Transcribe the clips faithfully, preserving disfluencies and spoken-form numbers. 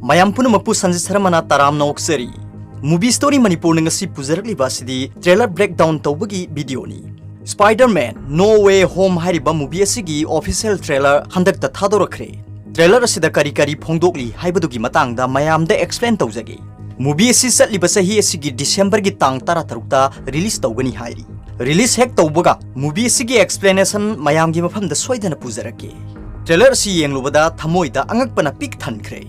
ꯃꯌꯥꯝ ꯄꯨꯝꯅꯃꯛꯄꯨ ꯁꯟꯖꯤꯠ ꯁꯔꯃꯅ ꯇꯔꯥꯝꯅ ꯑꯣꯛꯆꯔꯤ꯫ Movie Story ꯃꯅꯤꯄꯨꯔꯅ ꯉꯁꯤ ꯄꯨꯖꯔꯛꯂꯤꯕ ꯑꯁꯤꯗꯤ trailer breakdown ꯇꯧꯕꯒꯤ videoꯅꯤ꯫ Spider-Man No Way Home ꯍꯥꯏꯔꯤꯕ movie ꯑꯁꯤꯒꯤ official trailer ꯍꯟꯗꯛꯇ ꯊꯥꯗꯣꯔꯛꯈ꯭ꯔꯦ꯫ Trailer ꯑꯁꯤꯗ ꯀꯔꯤ ꯀꯔꯤ ꯐꯣꯡꯗꯣꯛꯂꯤ ꯍꯥꯏꯕꯗꯨꯒꯤ ꯃꯇꯥꯡꯗ ꯃꯌꯥꯝꯗ explain ꯇꯧꯖꯒꯦ꯫ Movie ꯑꯁꯤ ꯆꯠꯂꯤꯕ ꯆꯍꯤ ꯑꯁꯤꯒꯤ Decemberꯒꯤ ꯇꯥꯡ ꯇꯔꯥꯇꯔꯨꯛꯇ release ꯇꯧꯒꯅꯤ ꯍꯥꯏꯔꯤ꯫ Release ꯍꯦꯛ ꯇꯧꯕꯒ movie ꯑꯁꯤꯒꯤ explanation ꯃꯌꯥꯝꯒꯤ ꯃꯐꯝꯗ ꯁꯣꯏꯗꯅ ꯄꯨꯖꯔꯛꯀꯦ꯫ Trailer ꯑꯁꯤ ꯌꯦꯡꯂꯨꯕꯗ ꯊꯃꯣꯏꯗ ꯑꯉꯛꯄꯅ ꯄꯤꯛ ꯊꯟꯈ꯭ꯔꯦ꯫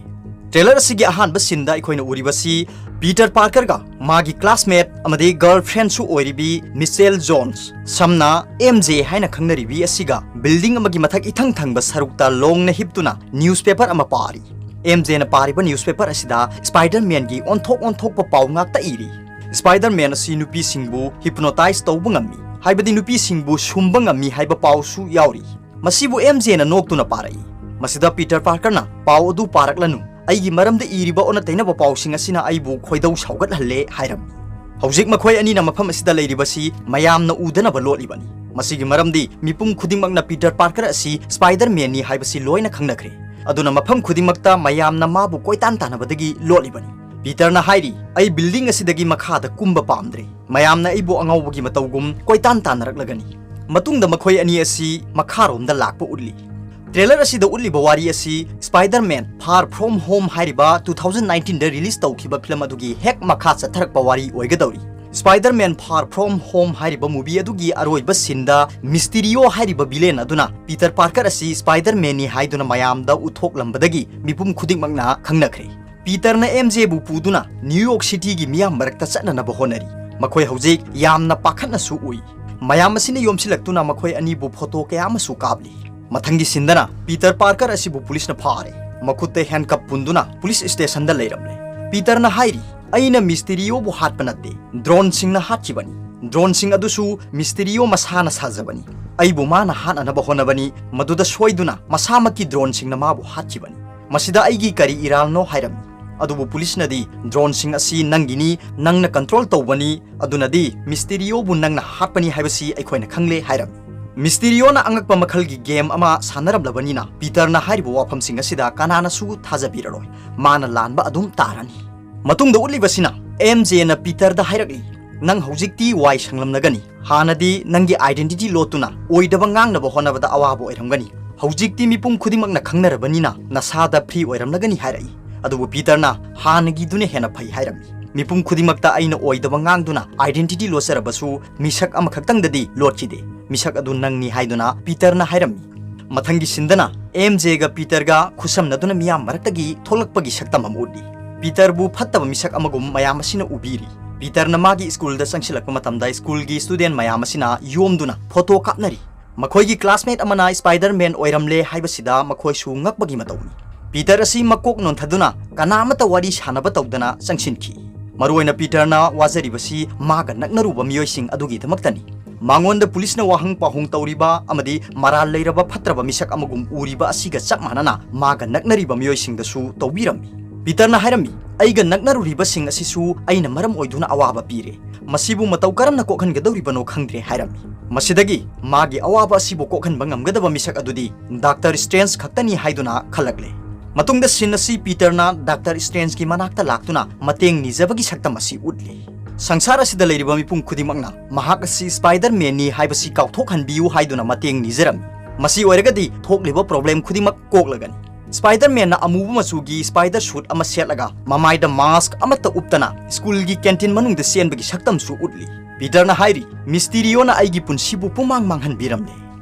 Trailer ꯑꯁꯤꯒꯤ ꯑꯍꯥꯟꯕ sceneꯗ ꯑꯩꯈꯣꯏꯅ ꯎꯔꯤꯕꯁꯤ Peter Parkerꯒ ꯃꯥꯒꯤ classmate ꯑꯃꯗꯤ girlfriendꯁꯨ ꯑꯣꯏꯔꯤꯕꯤ Michelle Jones, ꯁꯝꯅ M J ꯍꯥꯏꯅ ꯈꯪꯅꯔꯤꯕꯤ ꯑꯁꯤꯒ building ꯑꯃꯒꯤ ꯃꯊꯛ ꯏꯊꯪ ꯊꯪꯕ ꯁꯔꯨꯛꯇ ꯂꯣꯡꯅ ꯍꯤꯞꯇꯨꯅ newspaper ꯑꯃ ꯄꯥꯔꯤ꯫ M Jꯅ ꯄꯥꯔꯤꯕ newspaper ꯑꯁꯤꯗ Spider-Manꯒꯤ ꯑꯣꯟꯊꯣꯛ ꯑꯣꯟꯊꯣꯛꯄ ꯄꯥꯎ ꯉꯥꯛꯇ ꯏꯔꯤ꯫ Spider-Man ꯑꯁꯤ ꯅꯨꯄꯤꯁꯤꯡꯕꯨ hypnotize ꯇꯧꯕ ꯉꯝꯃꯤ, ꯍꯥꯏꯕꯗꯤ ꯅꯨꯄꯤꯁꯤꯡꯕꯨ ꯁꯨꯝꯕ ꯉꯝꯃꯤ ꯍꯥꯏꯕ ꯄꯥꯎꯁꯨ ꯌꯥꯎꯔꯤ꯫ ꯃꯁꯤꯕꯨ M Jꯅ ꯅꯣꯛꯇꯨꯅ ꯄꯥꯔꯛꯏ꯫ ꯃꯁꯤꯗ Peter Parkerꯅ, "ꯄꯥꯎ ꯑꯗꯨ ꯄꯥꯔꯛꯂꯅꯨ, ꯑꯩꯒꯤ ꯃꯔꯝꯗ ꯏꯔꯤꯕ ꯑꯣꯟꯅ ꯇꯩꯅꯕ ꯄꯥꯎꯁꯤꯡ ꯑꯁꯤꯅ ꯑꯩꯕꯨ ꯈꯣꯏꯗꯧ ꯁꯥꯎꯒꯠꯍꯜꯂꯦ" ꯍꯥꯏꯔꯝꯃꯤ꯫ ꯍꯧꯖꯤꯛ ꯃꯈꯣꯏ ꯑꯅꯤꯅ ꯃꯐꯝ ꯑꯁꯤꯗ ꯂꯩꯔꯤꯕꯁꯤ ꯃꯌꯥꯝꯅ ꯎꯗꯅꯕ ꯂꯣꯠꯂꯤꯕꯅꯤ꯫ ꯃꯁꯤꯒꯤ ꯃꯔꯝꯗꯤ ꯃꯤꯄꯨꯝ ꯈꯨꯗꯤꯡꯃꯛꯅ Peter Parker ꯑꯁꯤ Spider-Manꯅꯤ ꯍꯥꯏꯕꯁꯤ ꯂꯣꯏꯅ ꯈꯪꯅꯈ꯭ꯔꯦ꯫ ꯑꯗꯨꯅ ꯃꯐꯝ ꯈꯨꯗꯤꯡꯃꯛꯇ ꯃꯌꯥꯝꯅ ꯃꯥꯕꯨ ꯀꯣꯏꯇꯥꯟ ꯇꯥꯟꯅꯕꯗꯒꯤ ꯂꯣꯠꯂꯤꯕꯅꯤ꯫ Peterꯅ ꯍꯥꯏꯔꯤ, "ꯑꯩ building ꯑꯁꯤꯗꯒꯤ ꯃꯈꯥꯗ ꯀꯨꯝꯕ ꯄꯥꯝꯗ꯭ꯔꯦ꯫ ꯃꯌꯥꯝꯅ ꯑꯩꯕꯨ ꯑꯉꯥꯎꯕꯒꯤ ꯃꯇꯧꯒꯨꯝ ꯀꯣꯏꯇꯥꯟ ꯇꯥꯟꯅꯔꯛꯂꯒꯅꯤ"꯫ ꯃꯇꯨꯡꯗ ꯃꯈꯣꯏ ꯑꯅꯤ ꯑꯁꯤ ꯃꯈꯥꯔꯣꯝꯗ ꯂꯥꯛꯄ ꯎꯠꯂꯤ꯫ Trailer ꯑꯁꯤꯗ ꯎꯠꯂꯤꯕ ꯋꯥꯔꯤ ꯑꯁꯤ Spider-Man Far From Home ꯍꯥꯏꯔꯤꯕ two thousand nineteenꯗ release ꯇꯧꯈꯤꯕ film ꯑꯗꯨꯒꯤ ꯍꯦꯛ ꯃꯈꯥ ꯆꯠꯊꯔꯛꯄ ꯋꯥꯔꯤ ꯑꯣꯏꯒꯗꯧꯔꯤ꯫ Spider-Man Far From Home ꯍꯥꯏꯔꯤꯕ movie ꯑꯗꯨꯒꯤ ꯑꯔꯣꯏꯕ sceneꯗ Mysterio ꯍꯥꯏꯔꯤꯕ villain ꯑꯗꯨꯅ Peter Parker ꯑꯁꯤ Spider-Manꯅꯤ ꯍꯥꯏꯗꯨꯅ ꯃꯌꯥꯝꯗ ꯎꯠꯊꯣꯛꯂꯝꯕꯗꯒꯤ ꯃꯤꯄꯨꯝ ꯈꯨꯗꯤꯡꯃꯛꯅ ꯈꯪꯅꯈ꯭ꯔꯦ꯫ Peterꯅ M Jꯕꯨ ꯄꯨꯗꯨꯅ New York Cityꯒꯤ ꯃꯤꯌꯥꯝ ꯃꯔꯛꯇ ꯆꯠꯅꯅꯕ ꯍꯣꯠꯅꯔꯤ꯫ ꯃꯈꯣꯏ ꯍꯧꯖꯤꯛ ꯌꯥꯝꯅ ꯄꯥꯈꯠꯅꯁꯨ ꯎꯏ꯫ ꯃꯌꯥꯝ ꯑꯁꯤꯅ ꯌꯣꯝꯁꯤꯜꯂꯛꯇꯨꯅ ꯃꯈꯣꯏ ꯑꯅꯤꯕꯨ photo ꯀꯌꯥ ꯑꯃꯁꯨ ꯀꯥꯞꯂꯤ꯫ ꯃꯊꯪꯒꯤ sceneꯗꯅ Peter Parker ꯑꯁꯤꯕꯨ policeꯅ ꯐꯥꯔꯦ꯫ ꯃꯈꯨꯠꯇ handcuff ꯄꯨꯟꯗꯨꯅ police stationꯗ ꯂꯩꯔꯝꯂꯦ꯫ Peterꯅ ꯍꯥꯏꯔꯤ, "ꯑꯩꯅ Mysterioꯕꯨ ꯍꯥꯠꯄ ꯅꯠꯇꯦ, droneꯁꯤꯡꯅ ꯍꯥꯠꯈꯤꯕꯅꯤ꯫ Droneꯁꯤꯡ ꯑꯗꯨꯁꯨ Mysterio ꯃꯁꯥꯅ ꯁꯥꯖꯕꯅꯤ꯫ ꯑꯩꯕꯨ ꯃꯥꯅ ꯍꯥꯠꯅꯅꯕ ꯍꯣꯠꯅꯕꯅꯤ, ꯃꯗꯨꯗ ꯁꯣꯏꯗꯨꯅ ꯃꯁꯥꯃꯛꯀꯤ droneꯁꯤꯡꯅ ꯃꯥꯕꯨ ꯍꯥꯠꯈꯤꯕꯅꯤ꯫ ꯃꯁꯤꯗ ꯑꯩꯒꯤ ꯀꯔꯤ ꯏꯔꯥꯜꯅꯣ?" ꯍꯥꯏꯔꯝꯃꯤ꯫ ꯑꯗꯨꯕꯨ policeꯅꯗꯤ, "Droneꯁꯤꯡ ꯑꯁꯤ ꯅꯪꯒꯤꯅꯤ, ꯅꯪꯅ control ꯇꯧꯕꯅꯤ, ꯑꯗꯨꯅꯗꯤ Mysterioꯕꯨ ꯅꯪꯅ ꯍꯥꯠꯄꯅꯤ ꯍꯥꯏꯕꯁꯤ ꯑꯩꯈꯣꯏꯅ ꯈꯪꯂꯦ" ꯍꯥꯏꯔꯝꯃꯤ꯫ ꯃꯤꯁꯇꯤꯔꯤꯑꯣꯅ ꯑꯉꯛꯄ ꯃꯈꯜꯒꯤ ꯒꯦꯝ ꯑꯃ ꯁꯥꯟꯅꯔꯝꯂꯕꯅꯤꯅ, ꯄꯤꯇꯔꯅ ꯍꯥꯏꯔꯤꯕ ꯋꯥꯐꯝꯁꯤꯡ ꯑꯁꯤꯗ ꯀꯅꯥꯅꯁꯨ ꯊꯥꯖꯕꯤꯔꯔꯣꯏ꯫ ꯃꯥꯅ ꯂꯥꯟꯕ ꯑꯗꯨꯝ ꯇꯥꯔꯅꯤ꯫ ꯃꯇꯨꯡꯗ ꯎꯠꯂꯤꯕꯁꯤꯅ ꯑꯦꯝ ꯖꯦꯅ ꯄꯤꯇꯔꯗ ꯍꯥꯏꯔꯛꯂꯤ, "ꯅꯪ ꯍꯧꯖꯤꯛꯇꯤ ꯋꯥꯏ ꯁꯪꯂꯝꯂꯒꯅꯤ꯫ ꯍꯥꯟꯅꯗꯤ ꯅꯪꯒꯤ identity ꯂꯣꯠꯇꯨꯅ ꯑꯣꯏꯗꯕ ꯉꯥꯡꯅꯕ ꯍꯣꯠꯅꯕꯗ ꯑꯋꯥꯕ ꯑꯣꯏꯔꯝꯒꯅꯤ꯫ ꯍꯧꯖꯤꯛꯇꯤ ꯃꯤꯄꯨꯝ ꯈꯨꯗꯤꯡꯃꯛꯅ ꯈꯪꯅꯔꯕꯅꯤꯅ ꯅꯁꯥꯗ free ꯑꯣꯏꯔꯝꯂꯒꯅꯤ" ꯍꯥꯏꯔꯛꯏ꯫ ꯑꯗꯨꯕꯨ ꯄꯤꯇꯔꯅ ꯍꯥꯟꯅꯒꯤꯗꯨꯅ ꯍꯦꯟꯅ ꯐꯩ ꯍꯥꯏꯔꯝꯃꯤ꯫ "ꯃꯤꯄꯨꯝ ꯈꯨꯗꯤꯡꯃꯛꯇ ꯑꯩꯅ ꯑꯣꯏꯗꯕ ꯉꯥꯡꯗꯨꯅ identity ꯂꯣꯠꯆꯔꯕꯁꯨ, ꯃꯤꯁꯛ ꯑꯃꯈꯛꯇꯪꯗꯗꯤ ꯂꯣꯠꯈꯤꯗꯦ꯫ ꯃꯤꯁꯛ ꯑꯗꯨ ꯅꯪꯅꯤ" ꯍꯥꯏꯗꯨꯅ ꯄꯤꯇꯔꯅ ꯍꯥꯏꯔꯝꯃꯤ꯫ ꯃꯊꯪꯒꯤ ꯁꯤꯟꯗꯅ ꯑꯦꯝ ꯖꯦꯒ ꯄꯤꯇꯔꯒ ꯈꯨꯠꯁꯝꯅꯗꯨꯅ ꯃꯤꯌꯥꯝ ꯃꯔꯛꯇꯒꯤ ꯊꯣꯛꯂꯛꯄꯒꯤ ꯁꯛꯇꯝ ꯑꯃ ꯎꯠꯂꯤ꯫ ꯄꯤꯇꯔꯕꯨ ꯐꯠꯇꯕ ꯃꯤꯁꯛ ꯑꯃꯒꯨꯝ ꯃꯌꯥꯝ ꯑꯁꯤꯅ ꯎꯕꯤꯔꯤ꯫ ꯄꯤꯇꯔꯅ ꯃꯥꯒꯤ ꯁ꯭ꯀꯨꯜꯗ ꯆꯪꯁꯤꯜꯂꯛꯄ ꯃꯇꯝꯗ, ꯁ꯭ꯀꯨꯜꯒꯤ student ꯃꯌꯥꯝ ꯑꯁꯤꯅ ꯌꯣꯝꯗꯨꯅ ꯐꯣꯇꯣ ꯀꯥꯞꯅꯔꯤ꯫ ꯃꯈꯣꯏꯒꯤ classmate ꯑꯃꯅ Spider-Man ꯑꯣꯏꯔꯝꯂꯦ ꯍꯥꯏꯕꯁꯤꯗ ꯃꯈꯣꯏꯁꯨ ꯉꯛꯄꯒꯤ ꯃꯇꯧꯅꯤ꯫ ꯄꯤꯇꯔ ꯑꯁꯤ ꯃꯀꯣꯛ ꯅꯣꯟꯊꯗꯨꯅ ꯀꯅꯥ ꯑꯃꯠꯇ ꯋꯥꯔꯤ ꯁꯥꯟꯅꯕ ꯇꯧꯗꯅ ꯆꯪꯁꯤꯟꯈꯤ꯫ ꯃꯔꯨꯑꯣꯏꯅ ꯄꯤꯇꯔꯅ ꯋꯥꯖꯔꯤꯕꯁꯤ ꯃꯥꯒ ꯅꯛꯅꯔꯨꯕ ꯃꯤꯑꯣꯏꯁꯤꯡ ꯑꯗꯨꯒꯤꯗꯃꯛꯇꯅꯤ꯫ ꯃꯉꯣꯟꯗ ꯄꯨꯂꯤꯁꯅ ꯋꯥꯍꯪ ꯄꯥꯎꯍꯪ ꯇꯧꯔꯤꯕ ꯑꯃꯗꯤ ꯃꯔꯥꯜ ꯂꯩꯔꯕ ꯐꯠꯇ꯭ꯔꯕ ꯃꯤꯁꯛ ꯑꯃꯒꯨꯝ ꯎꯔꯤꯕ ꯑꯁꯤꯒ ꯆꯞ ꯃꯥꯟꯅꯅ ꯃꯥꯒ ꯅꯛꯅꯔꯤꯕ ꯃꯤꯑꯣꯏꯁꯤꯡꯗꯁꯨ ꯇꯧꯕꯤꯔꯝꯃꯤ꯫ ꯄꯤꯇꯔꯅ ꯍꯥꯏꯔꯝꯃꯤ, "ꯑꯩꯒ ꯅꯛꯅꯔꯨꯔꯤꯕꯁꯤꯡ ꯑꯁꯤꯁꯨ ꯑꯩꯅ ꯃꯔꯝ ꯑꯣꯏꯗꯨꯅ ꯑꯋꯥꯕ ꯄꯤꯔꯦ꯫ ꯃꯁꯤꯕꯨ ꯃꯇꯧ ꯀꯔꯝꯅ ꯀꯣꯛꯍꯟꯒꯗꯧꯔꯤꯕꯅꯣ ꯈꯪꯗ꯭ꯔꯦ" ꯍꯥꯏꯔꯝꯃꯤ꯫ ꯃꯁꯤꯗꯒꯤ ꯃꯥꯒꯤ ꯑꯋꯥꯕ ꯑꯁꯤꯕꯨ ꯀꯣꯛꯍꯟꯕ ꯉꯝꯒꯗꯕ ꯃꯤꯁꯛ ꯑꯗꯨꯗꯤ ꯗꯥꯛꯇꯔ ꯁ꯭ꯇ꯭ꯔꯦꯟꯖ ꯈꯛꯇꯅꯤ ꯍꯥꯏꯗꯨꯅ ꯈꯜꯂꯛꯂꯦ꯫ ꯃꯇꯨꯡꯗ ꯁꯤꯟ ꯑꯁꯤ ꯄꯤꯇꯔꯅ ꯗꯥꯛꯇꯔ ꯁ꯭ꯇ꯭ꯔꯦꯟꯖꯀꯤ ꯃꯅꯥꯛꯇ ꯂꯥꯛꯇꯨꯅ ꯃꯇꯦꯡ ꯅꯤꯖꯕꯒꯤ ꯁꯛꯇꯝ ꯑꯁꯤ ꯎꯠꯂꯤ꯫ ꯁꯪꯁꯥꯔ ꯑꯁꯤꯗ ꯂꯩꯔꯤꯕ ꯃꯤꯄꯨꯝ ꯈꯨꯗꯤꯡꯃꯛꯅ ꯃꯍꯥꯛ ꯑꯁꯤ Spider-Man-ꯅꯤ ꯍꯥꯏꯕꯁꯤ ꯀꯥꯎꯊꯣꯛꯍꯟꯕꯤꯌꯨ ꯍꯥꯏꯗꯨꯅ ꯃꯇꯦꯡ ꯅꯤꯖꯔꯝꯃꯤ꯫ ꯃꯁꯤ ꯑꯣꯏꯔꯒꯗꯤ ꯊꯣꯛꯂꯤꯕ problem ꯈꯨꯗꯤꯡꯃꯛ ꯀꯣꯛꯂꯒꯅꯤ꯫ Spider-Man-ꯅ ꯑꯃꯨꯕ ꯃꯆꯨꯒꯤ spider suit ꯑꯃ ꯁꯦꯠꯂꯒ ꯃꯃꯥꯏꯗ mask ꯑꯃꯠꯇ ꯎꯞꯇꯅ ꯁ꯭ꯀꯨꯜꯒꯤ canteen ꯃꯅꯨꯡꯗ ꯆꯦꯟꯕꯒꯤ ꯁꯛꯇꯝꯁꯨ ꯎꯠꯂꯤ꯫ ꯄꯤꯇꯔꯅ ꯍꯥꯏꯔꯤ, "ꯃꯤꯁꯇꯤꯔꯤꯑꯣꯅ ꯑꯩꯒꯤ ꯄꯨꯟꯁꯤꯕꯨ ꯄꯨꯃꯥꯡ ꯃꯥꯡꯍꯟꯕꯤꯔꯝꯂꯦ"꯫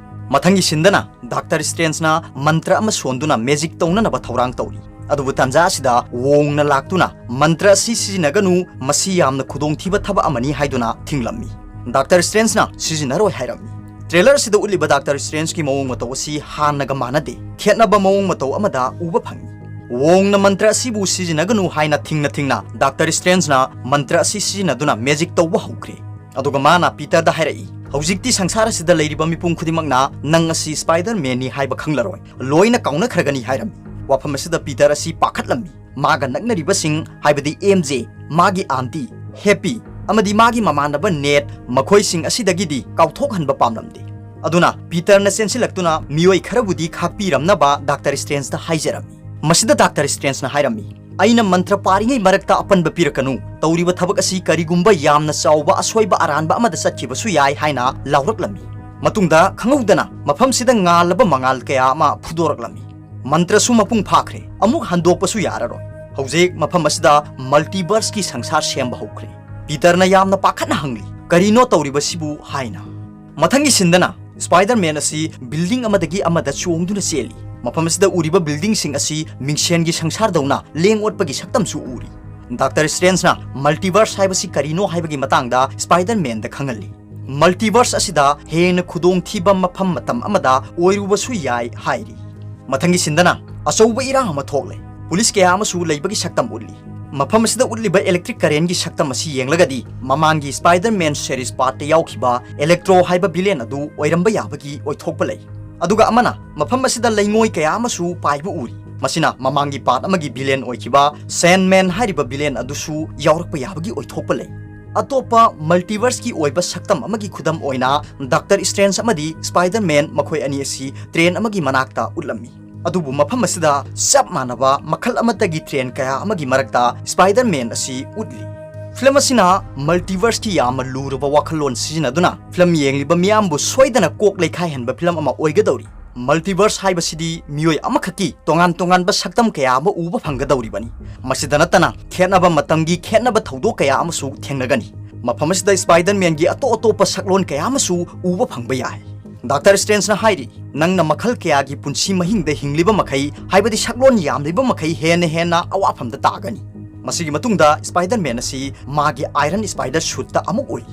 ꯃꯊꯪꯒꯤ ꯁꯤꯟꯗꯅ ꯗꯥꯛꯇꯔ ꯁ꯭ꯇ꯭ꯔꯦꯟꯖꯅ ꯃꯟꯇ꯭ꯔ ꯑꯃ ꯁꯣꯟꯗꯨꯅ magic ꯇꯧꯅꯅꯕ ꯊꯧꯔꯥꯡ ꯇꯧꯔꯤ꯫ ꯑꯗꯨꯕꯨ ꯇꯥꯟꯖꯥ ꯑꯁꯤꯗ ꯋꯣꯡꯅ ꯂꯥꯛꯇꯨꯅ, "ꯃꯟꯇ꯭ꯔ ꯑꯁꯤ ꯁꯤꯖꯤꯟꯅꯒꯅꯨ, ꯃꯁꯤ ꯌꯥꯝꯅ ꯈꯨꯗꯣꯡꯊꯤꯕ ꯊꯕꯛ ꯑꯃꯅꯤ" ꯍꯥꯏꯗꯨꯅ ꯊꯤꯡꯂꯝꯃꯤ꯫ ꯗꯥꯛꯇꯔ ꯁ꯭ꯇ꯭ꯔꯦꯟꯖꯅ ꯁꯤꯖꯤꯟꯅꯔꯣꯏ ꯍꯥꯏꯔꯝꯃꯤ꯫ Trailer ꯑꯁꯤꯗ ꯎꯠꯂꯤꯕ ꯗꯥꯛꯇꯔ ꯁ꯭ꯇ꯭ꯔꯦꯟꯖꯀꯤ ꯃꯑꯣꯡ ꯃꯇꯧ ꯑꯁꯤ ꯍꯥꯟꯅꯒ ꯃꯥꯟꯅꯗꯦ, ꯈꯦꯠꯅꯕ ꯃꯑꯣꯡ ꯃꯇꯧ ꯑꯃꯗ ꯎꯕ ꯐꯪꯉꯤ꯫ ꯋꯣꯡꯅ ꯃꯟꯇ꯭ꯔ ꯑꯁꯤꯕꯨ ꯁꯤꯖꯤꯟꯅꯒꯅꯨ ꯍꯥꯏꯅ ꯊꯤꯡꯅ ꯊꯤꯡꯅ ꯗꯥꯛꯇꯔ ꯁ꯭ꯇ꯭ꯔꯦꯟꯖꯅ ꯃꯟꯇ꯭ꯔ ꯑꯁꯤ ꯁꯤꯖꯤꯟꯅꯗꯨꯅ magic ꯇꯧꯕ ꯍꯧꯈ꯭ꯔꯦ꯫ ꯑꯗꯨꯒ ꯃꯥꯅ ꯄꯤꯇꯔꯗ ꯍꯥꯏꯔꯛꯏ, "ꯍꯧꯖꯤꯛꯇꯤ ꯁꯪꯁꯥꯔ ꯑꯁꯤꯗ ꯂꯩꯔꯤꯕ ꯃꯤꯄꯨꯝ ꯈꯨꯗꯤꯡꯃꯛꯅ ꯅꯪ ꯑꯁꯤ Spider-Man-ꯅꯤ ꯍꯥꯏꯕ ꯈꯪꯂꯔꯣꯏ, ꯂꯣꯏꯅ ꯀꯥꯎꯅꯈ꯭ꯔꯒꯅꯤ" ꯍꯥꯏꯔꯝꯃꯤ꯫ ꯋꯥꯐꯝ ꯑꯁꯤꯗ ꯄꯤꯇꯔ ꯑꯁꯤ ꯄꯥꯈꯠꯂꯝꯃꯤ꯫ ꯃꯥꯒ ꯅꯛꯅꯔꯤꯕꯁꯤꯡ, ꯍꯥꯏꯕꯗꯤ ꯑꯦꯝ ꯖꯦ, ꯃꯥꯒꯤ aunty, Happy, ꯑꯃꯗꯤ ꯃꯥꯒꯤ ꯃꯃꯥꯟꯅꯕ Ned, ꯃꯈꯣꯏꯁꯤꯡ ꯑꯁꯤꯗꯒꯤꯗꯤ ꯀꯥꯎꯊꯣꯛꯍꯟꯕ ꯄꯥꯝꯂꯝꯗꯦ꯫ ꯑꯗꯨꯅ ꯄꯤꯇꯔꯅ ꯆꯦꯟꯁꯤꯜꯂꯛꯇꯨꯅ ꯃꯤꯑꯣꯏ ꯈꯔꯕꯨꯗꯤ ꯈꯥꯛꯄꯤꯔꯝꯅꯕ ꯗꯥꯛꯇꯔ ꯁ꯭ꯇ꯭ꯔꯦꯟꯖꯇ ꯍꯥꯏꯖꯔꯝꯃꯤ꯫ ꯃꯁꯤꯗ ꯗꯥꯛꯇꯔ ꯁ꯭ꯇ꯭ꯔꯦꯟꯖꯅ ꯍꯥꯏꯔꯝꯃꯤ, "ꯑꯩꯅ ꯃꯟꯇ꯭ꯔ ꯄꯥꯔꯤꯉꯩ ꯃꯔꯛꯇ ꯑꯄꯟꯕ ꯄꯤꯔꯛꯀꯅꯨ꯫ ꯇꯧꯔꯤꯕ ꯊꯕꯛ ꯑꯁꯤ ꯀꯔꯤꯒꯨꯝꯕ ꯌꯥꯝꯅ ꯆꯥꯎꯕ ꯑꯁꯣꯏꯕ ꯑꯔꯥꯟꯕ ꯑꯃꯗ ꯆꯠꯈꯤꯕꯁꯨ ꯌꯥꯏ" ꯍꯥꯏꯅ ꯂꯥꯎꯔꯛꯂꯝꯃꯤ꯫ ꯃꯇꯨꯡꯗ ꯈꯪꯍꯧꯗꯅ ꯃꯐꯝꯁꯤꯗ ꯉꯥꯜꯂꯕ ꯃꯉꯥꯜ ꯀꯌꯥ ꯑꯃ ꯐꯨꯗꯣꯔꯛꯂꯝꯃꯤ꯫ ꯃꯟꯇ꯭ꯔꯁꯨ ꯃꯄꯨꯡ ꯐꯥꯈ꯭ꯔꯦ꯫ ꯑꯃꯨꯛ ꯍꯟꯗꯣꯛꯄꯁꯨ ꯌꯥꯔꯔꯣꯏ꯫ ꯍꯧꯖꯤꯛ ꯃꯐꯝ ꯑꯁꯤꯗ ꯃꯜꯇꯤꯚꯔꯁꯀꯤ ꯁꯪꯁꯥꯔ ꯁꯦꯝꯕ ꯍꯧꯈ꯭ꯔꯦ꯫ ꯄꯤꯇꯔꯅ ꯌꯥꯝꯅ ꯄꯥꯈꯠꯅ ꯍꯪꯂꯤ, "ꯀꯔꯤꯅꯣ ꯇꯧꯔꯤꯕꯁꯤꯕꯨ?" ꯍꯥꯏꯅ꯫ ꯃꯊꯪꯒꯤ ꯁꯤꯟꯗꯅ ꯁ꯭ꯄꯥꯏꯗꯔꯃꯦꯟ ꯑꯁꯤ ꯕꯤꯜꯗꯤꯡ ꯑꯃꯗꯒꯤ ꯑꯃꯗ ꯆꯣꯡꯗꯨꯅ ꯆꯦꯜꯂꯤ꯫ ꯃꯐꯝ ꯑꯁꯤꯗ ꯎꯔꯤꯕ ꯕꯤꯜꯗꯤꯡꯁꯤꯡ ꯑꯁꯤ ꯃꯤꯡꯁꯦꯟꯒꯤ ꯁꯪꯁꯥꯔꯗꯧꯅ ꯂꯦꯡ ꯑꯣꯠꯄꯒꯤ ꯁꯛꯇꯝꯁꯨ ꯎꯔꯤ꯫ ꯗꯥꯛꯇꯔ ꯁ꯭ꯇ꯭ꯔꯦꯟꯖꯅ ꯃꯜꯇꯤꯚꯔꯁ ꯍꯥꯏꯕꯁꯤ ꯀꯔꯤꯅꯣ ꯍꯥꯏꯕꯒꯤ ꯃꯇꯥꯡꯗ ꯁ꯭ꯄꯥꯏꯗꯔꯃꯦꯟꯗ ꯈꯪꯍꯜꯂꯤ꯫ ꯃꯜꯇꯤꯚꯔꯁ ꯑꯁꯤꯗ ꯍꯦꯟꯅ ꯈꯨꯗꯣꯡꯊꯤꯕ ꯃꯐꯝ ꯃꯇꯝ ꯑꯃꯗ ꯑꯣꯏꯔꯨꯕꯁꯨ ꯌꯥꯏ ꯍꯥꯏꯔꯤ꯫ ꯃꯊꯪꯒꯤ ꯁꯤꯟꯗꯅ ꯑꯆꯧꯕ ꯏꯔꯥꯡ ꯑꯃ ꯊꯣꯛꯂꯦ꯫ ꯄꯨꯂꯤꯁ ꯀꯌꯥ ꯑꯃꯁꯨ ꯂꯩꯕꯒꯤ ꯁꯛꯇꯝ ꯎꯠꯂꯤ꯫ ꯃꯐꯝ ꯑꯁꯤꯗ ꯎꯠꯂꯤꯕ ꯏꯂꯦꯛꯇ꯭ꯔꯤꯛ ꯀꯔꯦꯟꯒꯤ ꯁꯛꯇꯝ ꯑꯁꯤ ꯌꯦꯡꯂꯒꯗꯤ ꯃꯃꯥꯡꯒꯤ ꯁ꯭ꯄꯥꯏꯗꯔꯃꯦꯟ ꯁꯦꯔꯤꯁ ꯄꯥꯔꯠꯇ ꯌꯥꯎꯈꯤꯕ ꯏꯂꯦꯛꯇ꯭ꯔꯣ ꯍꯥꯏꯕ ꯚꯤꯂꯦꯟ ꯑꯗꯨ ꯑꯣꯏꯔꯝꯕ ꯌꯥꯕꯒꯤ ꯑꯣꯏꯊꯣꯛꯄ ꯂꯩ꯫ ꯑꯗꯨꯒ ꯑꯃꯅ ꯃꯐꯝ ꯑꯁꯤꯗ ꯂꯩꯉꯣꯏ ꯀꯌꯥ ꯑꯃꯁꯨ ꯄꯥꯏꯕ ꯎꯔꯤ꯫ ꯃꯁꯤꯅ ꯃꯃꯥꯡꯒꯤ ꯄꯥꯔꯠ ꯑꯃꯒꯤ ꯚꯤꯂꯦꯟ ꯑꯣꯏꯈꯤꯕ ꯁꯦꯟꯃꯦꯟ ꯍꯥꯏꯔꯤꯕ ꯚꯤꯂꯦꯟ ꯑꯗꯨꯁꯨ ꯌꯥꯎꯔꯛꯄ ꯌꯥꯕꯒꯤ ꯑꯣꯏꯊꯣꯛꯄ ꯂꯩ꯫ ꯑꯇꯣꯞꯄ ꯃꯜꯇꯤꯚꯔꯁꯀꯤ ꯑꯣꯏꯕ ꯁꯛꯇꯝ ꯑꯃꯒꯤ ꯈꯨꯗꯝ ꯑꯣꯏꯅ ꯗꯥꯛꯇꯔ ꯁ꯭ꯇ꯭ꯔꯦꯟꯖ ꯑꯃꯗꯤ ꯁ꯭ꯄꯥꯏꯗꯔꯃꯦꯟ ꯃꯈꯣꯏ ꯑꯅꯤ ꯑꯁꯤ ꯇ꯭ꯔꯦꯟ ꯑꯃꯒꯤ ꯃꯅꯥꯛꯇ ꯎꯠꯂꯝꯃꯤ꯫ ꯑꯗꯨꯕꯨ ꯃꯐꯝ ꯑꯁꯤꯗ ꯆꯞ ꯃꯥꯟꯅꯕ ꯃꯈꯜ ꯑꯃꯠꯇꯒꯤ ꯇ꯭ꯔꯦꯟ ꯀꯌꯥ ꯑꯃꯒꯤ ꯃꯔꯛꯇ ꯁ꯭ꯄꯥꯏꯗꯔꯃꯦꯟ ꯑꯁꯤ ꯎꯠꯂꯤ꯫ ꯐꯤꯂꯝ ꯑꯁꯤꯅ ꯃꯜꯇꯤꯚꯔꯁꯀꯤ ꯌꯥꯝꯅ ꯂꯨꯔꯕ ꯋꯥꯈꯜꯂꯣꯟ ꯁꯤꯖꯤꯟꯅꯗꯨꯅ ꯐꯤꯂꯝ ꯌꯦꯡꯂꯤꯕ ꯃꯤꯌꯥꯝꯕꯨ ꯁꯣꯏꯗꯅ ꯀꯣꯛ ꯂꯩꯈꯥꯏꯍꯟꯕ ꯐꯤꯂꯝ ꯑꯃ ꯑꯣꯏꯒꯗꯧꯔꯤ꯫ ꯃꯜꯇꯤꯚꯔꯁ ꯍꯥꯏꯕꯁꯤꯗꯤ ꯃꯤꯑꯣꯏ ꯑꯃꯈꯛꯀꯤ ꯇꯣꯉꯥꯟ ꯇꯣꯉꯥꯟꯕ ꯁꯛꯇꯝ ꯀꯌꯥ ꯑꯃ ꯎꯕ ꯐꯪꯒꯗꯧꯔꯤꯕꯅꯤ꯫ ꯃꯁꯤꯗ ꯅꯠꯇꯅ ꯈꯦꯠꯅꯕ ꯃꯇꯝꯒꯤ ꯈꯦꯠꯅꯕ ꯊꯧꯗꯣꯛ ꯀꯌꯥ ꯑꯃꯁꯨ ꯊꯦꯡꯅꯒꯅꯤ꯫ ꯃꯐꯝ ꯑꯁꯤꯗ ꯁ꯭ꯄꯥꯏꯗꯔꯃꯦꯟꯒꯤ ꯑꯇꯣꯞ ꯑꯇꯣꯞꯄ ꯁꯛꯂꯣꯟ ꯀꯌꯥ ꯑꯃꯁꯨ ꯎꯕ ꯐꯪꯕ ꯌꯥꯏ꯫ ꯗꯥꯛꯇꯔ ꯁ꯭ꯇ꯭ꯔꯦꯟꯖꯅ ꯍꯥꯏꯔꯤ, "ꯅꯪꯅ ꯃꯈꯜ ꯀꯌꯥꯒꯤ ꯄꯨꯟꯁꯤ ꯃꯍꯤꯡꯗ ꯍꯤꯡꯂꯤꯕ ꯃꯈꯩ, ꯍꯥꯏꯕꯗꯤ ꯁꯛꯂꯣꯟ ꯌꯥꯝꯂꯤꯕ ꯃꯈꯩ, ꯍꯦꯟꯅ ꯍꯦꯟꯅ ꯑꯋꯥꯐꯝꯗ ꯇꯥꯒꯅꯤ"꯫ ꯃꯁꯤꯒꯤ ꯃꯇꯨꯡꯗ ꯁ꯭ꯄꯥꯏꯗꯔꯃꯦꯟ ꯑꯁꯤ ꯃꯥꯒꯤ ꯑꯥꯏꯔꯟ ꯁ꯭ꯄꯥꯏꯗꯔ ꯁꯨꯠꯇ ꯑꯃꯨꯛ ꯎꯏ꯫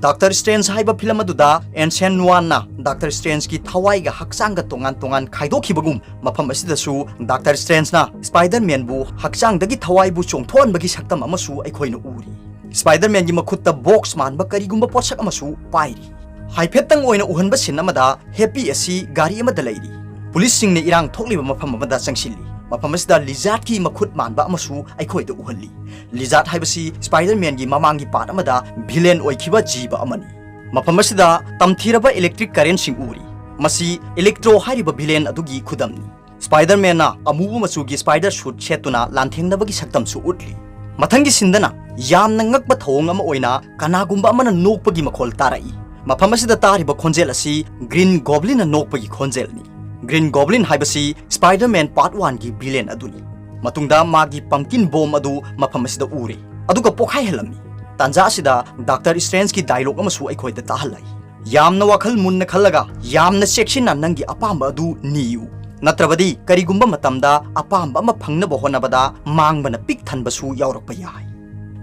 ꯗꯥꯛꯇꯔ ꯁ꯭ꯇ꯭ꯔꯦꯟꯖ ꯍꯥꯏꯕ ꯐꯤꯂꯝ ꯑꯗꯨꯗ ꯑꯦꯟꯁꯦꯟ ꯋꯥꯟꯅ ꯗꯥꯛꯇꯔ ꯁ꯭ꯇ꯭ꯔꯦꯟꯖꯀꯤ ꯊꯋꯥꯏꯒ ꯍꯛꯆꯥꯡꯒ ꯇꯣꯉꯥꯟ ꯇꯣꯉꯥꯟ ꯈꯥꯏꯗꯣꯛꯈꯤꯕꯒꯨꯝ, ꯃꯐꯝ ꯑꯁꯤꯗꯁꯨ ꯗꯥꯛꯇꯔ ꯁ꯭ꯇ꯭ꯔꯦꯟꯖꯅ ꯁ꯭ꯄꯥꯏꯗꯔꯃꯦꯟꯕꯨ ꯍꯛꯆꯥꯡꯗꯒꯤ ꯊꯋꯥꯏꯕꯨ ꯆꯣꯡꯊꯣꯛꯍꯟꯕꯒꯤ ꯁꯛꯇꯝ ꯑꯃꯁꯨ ꯑꯩꯈꯣꯏꯅ ꯎꯔꯤ꯫ ꯁ꯭ꯄꯥꯏꯗꯔꯃꯦꯟꯒꯤ ꯃꯈꯨꯠꯇ ꯕꯣꯛꯁ ꯃꯥꯟꯕ ꯀꯔꯤꯒꯨꯝꯕ ꯄꯣꯠꯁꯛ ꯑꯃꯁꯨ ꯄꯥꯏꯔꯤ꯫ ꯍꯥꯏꯐꯦꯠꯇꯪ ꯑꯣꯏꯅ ꯎꯍꯟꯕ ꯁꯤꯟ ꯑꯃꯗ ꯍꯦꯄꯤ ꯑꯁꯤ ꯒꯥꯔꯤ ꯑꯃꯗ ꯂꯩꯔꯤ꯫ ꯄꯨꯂꯤꯁꯁꯤꯡꯅ ꯏꯔꯥꯡ ꯊꯣꯛꯂꯤꯕ ꯃꯐꯝ ꯑꯃꯗ ꯆꯪꯁꯤꯜꯂꯤ꯫ ꯃꯐꯝ ꯑꯁꯤꯗ ꯂꯤꯖꯥꯔꯗꯀꯤ ꯃꯈꯨꯠ ꯃꯥꯟꯕ ꯑꯃꯁꯨ ꯑꯩꯈꯣꯏꯗ ꯎꯍꯜꯂꯤ꯫ ꯂꯤꯖꯥꯔꯗ ꯍꯥꯏꯕꯁꯤ ꯁ꯭ꯄꯥꯏꯗꯔꯃꯦꯟꯒꯤ ꯃꯃꯥꯡꯒꯤ ꯄꯥꯔꯠ ꯑꯃꯗ ꯚꯤꯂꯦꯟ ꯑꯣꯏꯈꯤꯕ ꯖꯤꯕ ꯑꯃꯅꯤ꯫ ꯃꯐꯝ ꯑꯁꯤꯗ ꯇꯝꯊꯤꯔꯕ electric currentꯁꯤꯡ ꯎꯔꯤ꯫ ꯃꯁꯤ Electro ꯍꯥꯏꯔꯤꯕ villain ꯑꯗꯨꯒꯤ ꯈꯨꯗꯝꯅꯤ꯫ Spider-Manꯅ ꯑꯃꯨꯕ ꯃꯆꯨꯒꯤ spider suit ꯁꯦꯠꯇꯨꯅ ꯂꯥꯟꯊꯦꯡꯅꯕꯒꯤ ꯁꯛꯇꯝꯁꯨ ꯎꯠꯂꯤ꯫ ꯃꯊꯪꯒꯤ sceneꯗꯅ ꯌꯥꯝꯅ ꯉꯛꯄ ꯊꯧꯑꯣꯡ ꯑꯃ ꯑꯣꯏꯅ ꯀꯅꯥꯒꯨꯝꯕ ꯑꯃꯅ ꯅꯣꯛꯄꯒꯤ ꯃꯈꯣꯜ ꯇꯥꯔꯛꯏ꯫ ꯃꯐꯝ ꯑꯁꯤꯗ ꯇꯥꯔꯤꯕ ꯈꯣꯟꯖꯦꯜ ꯑꯁꯤ Green Goblinꯅ ꯅꯣꯛꯄꯒꯤ ꯈꯣꯟꯖꯦꯜꯅꯤ꯫ Green Goblin ꯍꯥꯏꯕꯁꯤ Spider-Man Part Oneꯒꯤ villain ꯑꯗꯨꯅꯤ꯫ ꯃꯇꯨꯡꯗ ꯃꯥꯒꯤ pumpkin bomb ꯑꯗꯨ ꯃꯐꯝ ꯑꯁꯤꯗ ꯎꯔꯦ, ꯑꯗꯨꯒ ꯄꯣꯈꯥꯏꯍꯜꯂꯝꯃꯤ꯫ ꯇꯥꯟꯖꯥ ꯑꯁꯤꯗ Doctor Strangeꯀꯤ dialogue ꯑꯃꯁꯨ ꯑꯩꯈꯣꯏꯗ ꯇꯥꯍꯜꯂꯛꯏ꯫ "ꯌꯥꯝꯅ ꯋꯥꯈꯜ ꯃꯨꯟꯅ ꯈꯜꯂꯒ ꯌꯥꯝꯅ ꯆꯦꯛꯁꯤꯟꯅ ꯅꯪꯒꯤ ꯑꯄꯥꯝꯕ ꯑꯗꯨ ꯅꯤꯌꯨ꯫ ꯅꯠꯇ꯭ꯔꯕꯗꯤ ꯀꯔꯤꯒꯨꯝꯕ ꯃꯇꯝꯗ ꯑꯄꯥꯝꯕ ꯑꯃ ꯐꯪꯅꯕ ꯍꯣꯠꯅꯕꯗ ꯃꯥꯡꯕꯅ ꯄꯤꯛ ꯊꯟꯕꯁꯨ ꯌꯥꯎꯔꯛꯄ ꯌꯥꯏ"꯫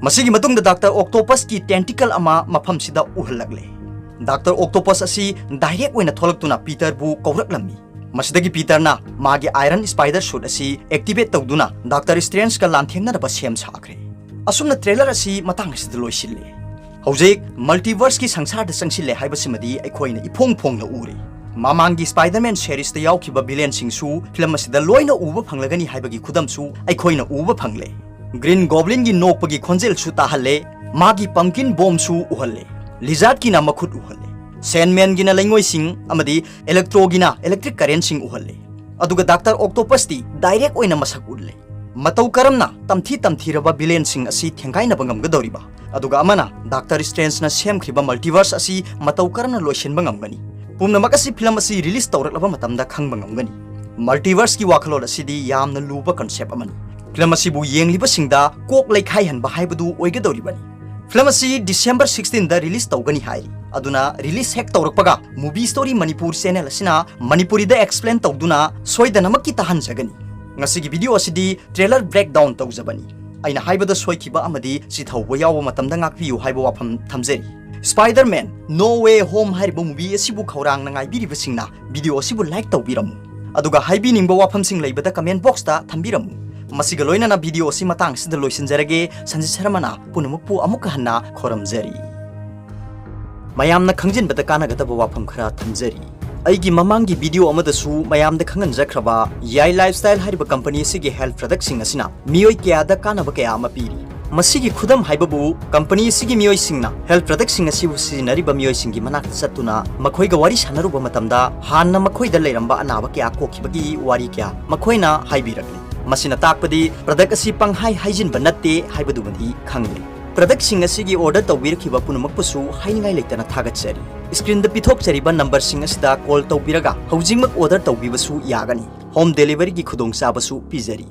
ꯃꯁꯤꯒꯤ ꯃꯇꯨꯡꯗ Doctor Octopusꯀꯤ tentacle ꯑꯃ ꯃꯐꯝꯁꯤꯗ ꯎꯍꯜꯂꯛꯂꯦ꯫ Doctor Octopus ꯑꯁꯤ direct ꯑꯣꯏꯅ ꯊꯣꯛꯂꯛꯇꯨꯅ Peterꯕꯨ ꯀꯧꯔꯛꯂꯝꯃꯤ꯫ ꯃꯁꯤꯗꯒꯤ Peterꯅ ꯃꯥꯒꯤ Iron Spider suit ꯑꯁꯤ activate ꯇꯧꯗꯨꯅ Doctor Strangeꯀ ꯂꯥꯟꯊꯦꯡꯅꯅꯕ ꯁꯦꯝ ꯁꯥꯈ꯭ꯔꯦ꯫ ꯑꯁꯨꯝꯅ trailer ꯑꯁꯤ ꯃꯇꯥꯡ ꯑꯁꯤꯗ ꯂꯣꯏꯁꯤꯜꯂꯦ꯫ ꯍꯧꯖꯤꯛ multiverseꯀꯤ ꯁꯪꯁꯥꯔꯗ ꯆꯪꯁꯤꯜꯂꯦ ꯍꯥꯏꯕꯁꯤꯃꯗꯤ ꯑꯩꯈꯣꯏꯅ ꯏꯐꯣꯡ ꯐꯣꯡꯅ ꯎꯔꯦ꯫ ꯃꯃꯥꯡꯒꯤ Spider-Man seriesꯇ ꯌꯥꯎꯈꯤꯕ villainꯁꯤꯡꯁꯨ film ꯑꯁꯤꯗ ꯂꯣꯏꯅ ꯎꯕ ꯐꯪꯂꯒꯅꯤ ꯍꯥꯏꯕꯒꯤ ꯈꯨꯗꯝꯁꯨ ꯑꯩꯈꯣꯏꯅ ꯎꯕ ꯐꯪꯂꯦ꯫ Green Goblinꯒꯤ ꯅꯣꯛꯄꯒꯤ ꯈꯣꯟꯖꯦꯜꯁꯨ ꯇꯥꯍꯜꯂꯦ, ꯃꯥꯒꯤ pumpkin bombꯁꯨ ꯎꯍꯜꯂꯦ, Lizardꯀꯤꯅ ꯃꯈꯨꯠ ꯎꯍꯜꯂꯦ, Sandmanꯒꯤꯅ ꯂꯩꯉꯣꯏꯁꯤꯡ ꯑꯃꯗꯤ Electroꯒꯤꯅ electric currentꯁꯤꯡ ꯎꯍꯜꯂꯦ꯫ ꯑꯗꯨꯒ Doctor Octopusꯇꯤ direct ꯑꯣꯏꯅ ꯃꯁꯛ ꯎꯠꯂꯦ꯫ ꯃꯇꯧ ꯀꯔꯝꯅ ꯇꯝꯊꯤ ꯇꯝꯊꯤꯔꯕ villainꯁꯤꯡ ꯑꯁꯤ ꯊꯦꯡꯒꯥꯏꯅꯕ ꯉꯝꯒꯗꯧꯔꯤꯕ? ꯑꯗꯨꯒ ꯑꯃꯅ Doctor Strangeꯅ ꯁꯦꯝꯈ꯭ꯔꯤꯕ multiverse ꯑꯁꯤ ꯃꯇꯧ ꯀꯔꯝꯅ ꯂꯣꯏꯁꯤꯟꯕ ꯉꯝꯒꯅꯤ? ꯄꯨꯝꯅꯃꯛ ꯑꯁꯤ film ꯑꯁꯤ release ꯇꯧꯔꯛꯂꯕ ꯃꯇꯝꯗ ꯈꯪꯕ ꯉꯝꯒꯅꯤ꯫ Multiverseꯀꯤ ꯋꯥꯈꯜꯂꯣꯟ ꯑꯁꯤꯗꯤ ꯌꯥꯝꯅ ꯂꯨꯕ concept ꯑꯃꯅꯤ꯫ Film ꯑꯁꯤꯕꯨ ꯌꯦꯡꯂꯤꯕꯁꯤꯡꯗ ꯀꯣꯛ ꯂꯩꯈꯥꯏꯍꯟꯕ ꯍꯥꯏꯕꯗꯨ ꯑꯣꯏꯒꯗꯧꯔꯤꯕꯅꯤ꯫ Film ꯑꯁꯤ December sixteenꯗ release ꯇꯧꯒꯅꯤ ꯍꯥꯏꯔꯤ꯫ ꯑꯗꯨꯅ release ꯍꯦꯛ ꯇꯧꯔꯛꯄꯒ Movie Story Manipur channel ꯑꯁꯤꯅ ꯃꯅꯤꯄꯨꯔꯤꯗ explain ꯇꯧꯗꯨꯅ ꯁꯣꯏꯗꯅꯃꯛꯀꯤ ꯇꯥꯍꯟꯖꯒꯅꯤ꯫ ꯉꯁꯤꯒꯤ video ꯑꯁꯤꯗꯤ trailer breakdown ꯇꯧꯖꯕꯅꯤ꯫ ꯑꯩꯅ ꯍꯥꯏꯕꯗ ꯁꯣꯏꯈꯤꯕ ꯑꯃꯗꯤ ꯆꯤꯊꯧꯕ ꯌꯥꯎꯕ ꯃꯇꯝꯗ ꯉꯥꯛꯄꯤꯌꯨ ꯍꯥꯏꯕ ꯋꯥꯐꯝ ꯊꯝꯖꯔꯤ꯫ Spider-Man No Way Home ꯍꯥꯏꯔꯤꯕ movie ꯑꯁꯤꯕꯨ ꯈꯧꯔꯥꯡꯅ ꯉꯥꯏꯕꯤꯔꯤꯕꯁꯤꯡꯅ video ꯑꯁꯤꯕꯨ like ꯇꯧꯕꯤꯔꯝꯃꯨ꯫ ꯑꯗꯨꯒ ꯍꯥꯏꯕꯤꯅꯤꯡꯕ ꯋꯥꯐꯝꯁꯤꯡ ꯂꯩꯕꯗ comment boxꯇ ꯊꯝꯕꯤꯔꯝꯃꯨ꯫ ꯃꯁꯤꯒ ꯂꯣꯏꯅꯅ video ꯑꯁꯤ ꯃꯇꯥꯡ ꯑꯁꯤꯗ ꯂꯣꯏꯁꯤꯟꯖꯔꯒꯦ꯫ ꯁꯟꯖꯤꯠ ꯁꯔꯃꯅ ꯄꯨꯝꯅꯃꯛꯄꯨ ꯑꯃꯨꯛꯀ ꯍꯟꯅ ꯈꯣꯔꯝꯖꯔꯤ꯫ ꯃꯌꯥꯝꯅ ꯈꯪꯖꯤꯟꯕꯗ ꯀꯥꯟꯅꯒꯗꯕ ꯋꯥꯐꯝ ꯈꯔ ꯊꯝꯖꯔꯤ꯫ ꯑꯩꯒꯤ ꯃꯃꯥꯡꯒꯤ video ꯑꯃꯗꯁꯨ ꯃꯌꯥꯝꯗ ꯈꯪꯍꯟꯖꯈ꯭ꯔꯕ ꯌꯥꯏ Lifestyle ꯍꯥꯏꯔꯤꯕ company ꯑꯁꯤꯒꯤ health productꯁꯤꯡ ꯑꯁꯤꯅ ꯃꯤꯑꯣꯏ ꯀꯌꯥꯗ ꯀꯥꯟꯅꯕ ꯀꯌꯥ ꯑꯃ ꯄꯤꯔꯤ꯫ ꯃꯁꯤꯒꯤ ꯈꯨꯗꯝ ꯍꯥꯏꯕꯕꯨ, ꯀꯝꯄꯅꯤ ꯑꯁꯤꯒꯤ ꯃꯤꯑꯣꯏꯁꯤꯡꯅ health productꯁꯤꯡ ꯑꯁꯤꯕꯨ ꯁꯤꯖꯤꯟꯅꯔꯤꯕ ꯃꯤꯑꯣꯏꯁꯤꯡꯒꯤ ꯃꯅꯥꯛꯇ ꯆꯠꯇꯨꯅ ꯃꯈꯣꯏꯒ ꯋꯥꯔꯤ ꯁꯥꯟꯅꯔꯨꯕ ꯃꯇꯝꯗ, ꯍꯥꯟꯅ ꯃꯈꯣꯏꯗ ꯂꯩꯔꯝꯕ ꯑꯅꯥꯕ ꯀꯌꯥ ꯀꯣꯛꯈꯤꯕꯒꯤ ꯋꯥꯔꯤ ꯀꯌꯥ ꯃꯈꯣꯏꯅ ꯍꯥꯏꯕꯤꯔꯛꯂꯤ꯫ ꯃꯁꯤꯅ ꯇꯥꯛꯄꯗꯤ product ꯑꯁꯤ ꯄꯪꯍꯥꯏ ꯍꯥꯏꯖꯤꯟꯕ ꯅꯠꯇꯦ ꯍꯥꯏꯕꯗꯨꯃꯗꯤ ꯈꯪꯂꯦ꯫ Productꯁꯤꯡ ꯑꯁꯤꯒꯤ order ꯇꯧꯕꯤꯔꯛꯈꯤꯕ ꯄꯨꯝꯅꯃꯛꯄꯨꯁꯨ ꯍꯥꯏꯅꯤꯡꯉꯥꯏ ꯂꯩꯇꯅ ꯊꯥꯒꯠꯆꯔꯤ꯫ Screenꯗ ꯄꯤꯊꯣꯛꯆꯔꯤꯕ numberꯁꯤꯡ ꯑꯁꯤꯗ call ꯇꯧꯕꯤꯔꯒ ꯍꯧꯖꯤꯛꯃꯛ order ꯇꯧꯕꯤꯕꯁꯨ ꯌꯥꯒꯅꯤ꯫ Home deliveryꯒꯤ ꯈꯨꯗꯣꯡꯆꯥꯕꯁꯨ ꯄꯤꯖꯔꯤ꯫